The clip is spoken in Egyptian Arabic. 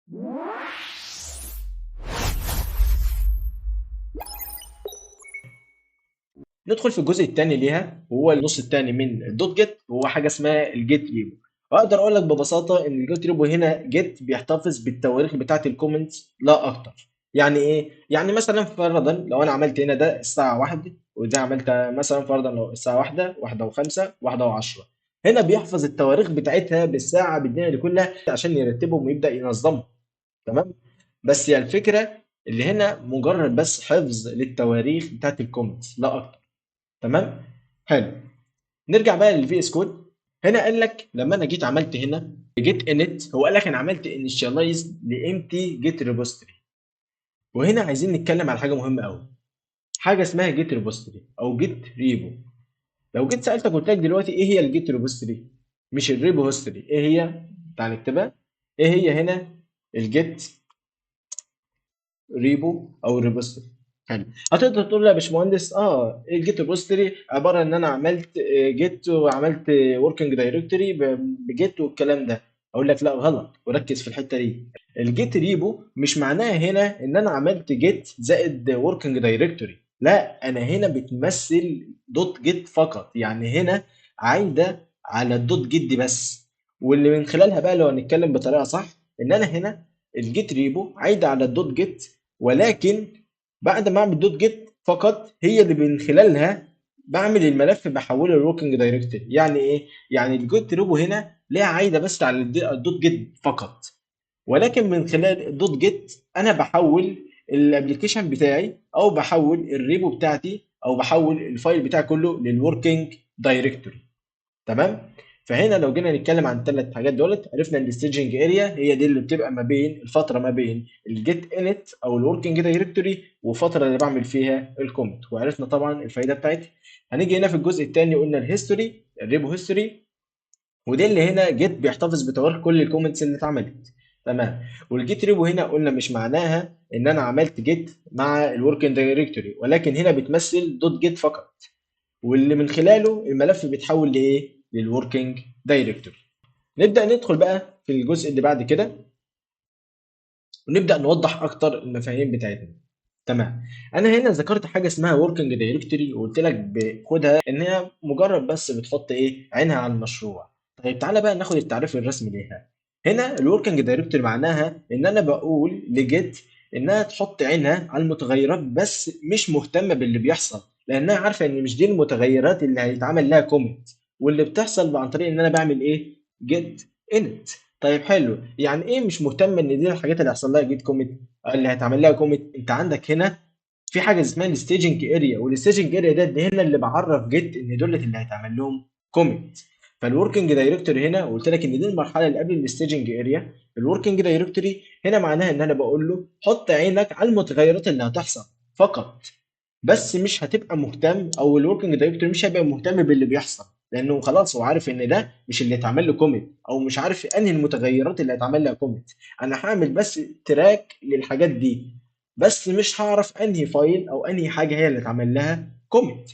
ندخل في الجزء الثاني ليها، وهو النص الثاني من ال dot git، وهو حاجة اسمها ال git repo. اقدر اقول لك ببساطة ان ال git repo هنا git بيحتفظ بالتواريخ بتاعه ال commits لا اكتر. يعني ايه؟ يعني مثلا فرضا لو انا عملت هنا ده الساعة 1، وده عملت مثلا فرضا لو الساعة 1، 1 و5، 1 و10، هنا بيحفظ التواريخ بتاعتها بالساعة بالدنيا دي كلها عشان يرتبهم ويبدا ينظمهم. تمام؟ بس هي الفكرة اللي هنا مجرد بس حفظ للتواريخ بتاعت ال commits لا اكتر. تمام؟ حلو. نرجع بقى لل VS Code. هنا قال لك لما انا جيت عملت هنا git init، هو قال لك انا عملت initialize ل empty git repository. وهنا عايزين نتكلم على حاجة مهمة قوي، حاجة اسمها git repository او git repo. لو جيت سالتك قلت لك دلوقتي ايه هي ال git repository، مش ال repo history، ايه هي؟ تعال نكتبها. ايه هي هنا ال git repo او ال repository؟ حلو. هتقدر تقول لي يا باشمهندس ال git repository عبارة ان انا عملت git وعملت working directory ب git والكلام ده. اقول لك لا غلط، وركز في الحتة دي. ال git repo مش معناها هنا ان انا عملت git زائد working directory، لا، انا هنا بتمثل dot git فقط، يعني هنا عايدة على ال dot git دي بس، واللي من خلالها بقى لو هنتكلم بطريقة صح ان انا هنا ال git repo عايدة على ال dot git، ولكن بعد ما اعمل dot git فقط هي اللي من خلالها بعمل الملف بحوله لل working directory. يعني ايه؟ يعني ال git repo هنا ليها عايدة بس على ال dot git فقط، ولكن من خلال ال dot git انا بحول ال application بتاعي او بحول ال repo بتاعتي او بحول ال file بتاعي كله لل working directory. تمام؟ فهنا لو جينا نتكلم عن الثلاث حاجات دولت، عرفنا ان ال staging area هي دي اللي بتبقى ما بين الفترة ما بين ال git init او ال working directory والفترة اللي بعمل فيها ال commit، وعرفنا طبعا الفايدة بتاعتها. هنيجي هنا في الجزء الثاني قلنا ال history، ال repo history، ودي اللي هنا git بيحتفظ بتواريخ كل ال commits اللي اتعملت. تمام. وال git repo هنا قلنا مش معناها ان انا عملت git مع ال working directory، ولكن هنا بتمثل dot git فقط، واللي من خلاله الملف بيتحول لايه؟ لل working directory. نبدا ندخل بقى في الجزء اللي بعد كده ونبدا نوضح اكتر المفاهيم بتاعتنا. تمام. انا هنا ذكرت حاجة اسمها working directory وقلت لك خدها ان هي مجرد بس بتحط ايه؟ عينها على المشروع. طيب تعالى بقى ناخد التعريف الرسمي ليها. هنا ال working directory معناها ان انا بقول ل git انها تحط عينها على المتغيرات بس، مش مهتمة باللي بيحصل، لانها عارفه ان مش دي المتغيرات اللي هيتعمل لها commit، واللي بتحصل عن طريق ان انا بعمل ايه؟ git init. طيب حلو، يعني ايه مش مهتم ان دي الحاجات اللي هيحصل لها git commit اللي هيتعمل لها commit؟ انت عندك هنا في حاجة اسمها ال staging area، وال staging area ده هنا اللي بعرف git ان دول اللي هيتعمل لهم commit. فال working directory هنا قلت لك ان دي المرحلة اللي قبل ال staging area. ال working directory هنا معناها ان انا بقول له حط عينك على المتغيرات اللي هتحصل فقط، بس مش هتبقى مهتم، او ال working directory مش هيبقى مهتم باللي بيحصل، لانه خلاص هو عارف ان ده مش اللي اتعمل له commit، او مش عارف انهي المتغيرات اللي هيتعمل لها commit. انا هعمل بس track للحاجات دي بس، مش هعرف انهي file او انهي حاجة هي اللي اتعمل لها commit.